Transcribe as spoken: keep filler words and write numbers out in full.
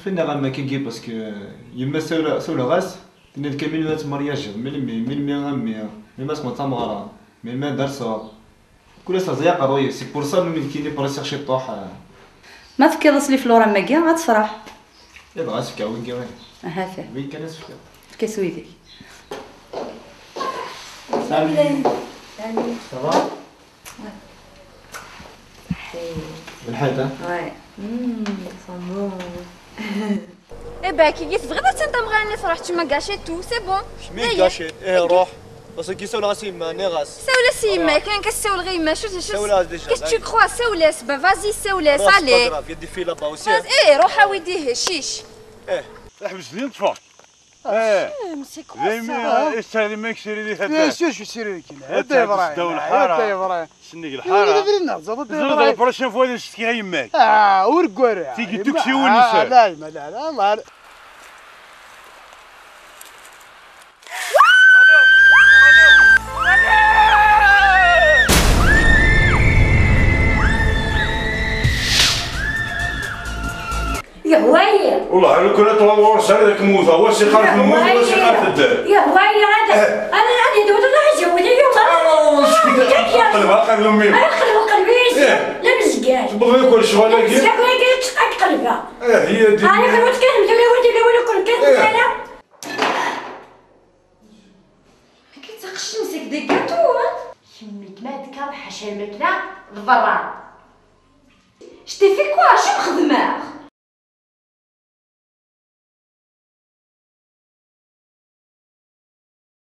Fin-aɣ am akka-agi, parce que yemma sawla-, sawleɣ-as, tenna-d kan melmi ad temmaryajiḍ, melmi, melmi a mmi, melmi ad tmudd tameɣra, melmi ad d-rseḍ. Kul ass terẓa-yaɣ aqerruy-is, c'est pour ça numi nekkini pressiɣ ciṭuḥ. Ma tefkiḍ-as les fleurs am wagi, ad tefreḥ. Ihi dɣa ad s-fkeɣ wigi. Ahat. Wigi kan ad s-fkeɣ. Efk-as wigi. Salut. Salut. Ça va? Hey. Lḥal, ha? Ouais. Mmh, ils sont bons. Eh ben, kiki tebɣiḍ ad tanta mɣani tṛuḥ tcemma gâchette tout, c'est bon. Kemmi gâchette, eh, ruḥ. Parce que sawleɣ-as i yemma, nniɣ-as. Sawel-as i yemma, kan ka sawleɣ i yemma, شو شو. Sawleɣ-as déjà. Qu'est-ce que tu crois? Sawel-as, bah vas-y, sawel-as, allez. C'est pas grave, il y a des filles là-bas aussi. Eh, ruḥ awi-d ihi, chiche. Eh. Ḥbes din ṭṭfeɣ. Eh. C'est quoi ça? Daymi, eh, sserri mek sserri di haddad. Bien sûr, je suis sérieux. Ad tɛeddi s ddaw lḥara. Sennig lḥara. Teẓriḍ, la prochaine fois ad as-fkiɣ i yemma-k. Ah, ur ggara. Tigi tuksiwin nsen. Ah, la, la, la, la. Yehwa-yi. Wellah, lukan ad tṛuḥeḍ ɣur-s, ar ad k-mmuteɣ, wa s-iqqar temmut, wa s-iqqar tedder. Yehwa-yi, ad, eh, ad, ad yedwel, ad yezwel, yuma. Ah, ur ttkeyyif, aqleb, aqleb, mmi. Ay, aqleb, aqleb-is. Eh. La mezgay. Tewweḍ yakk lecɣal-agi. La mezgay, aqleb. Eh, hiya di. Ah, aqleb, aqleb, aqleb, aqleb, aqleb. Eh. Akka d taqcict-nnek deg gaṭu, ha? Kemmini ma tkerheḍ ḥaca lmakla d berra. Je t'ai fait quoi? Acu m-xedmeɣ?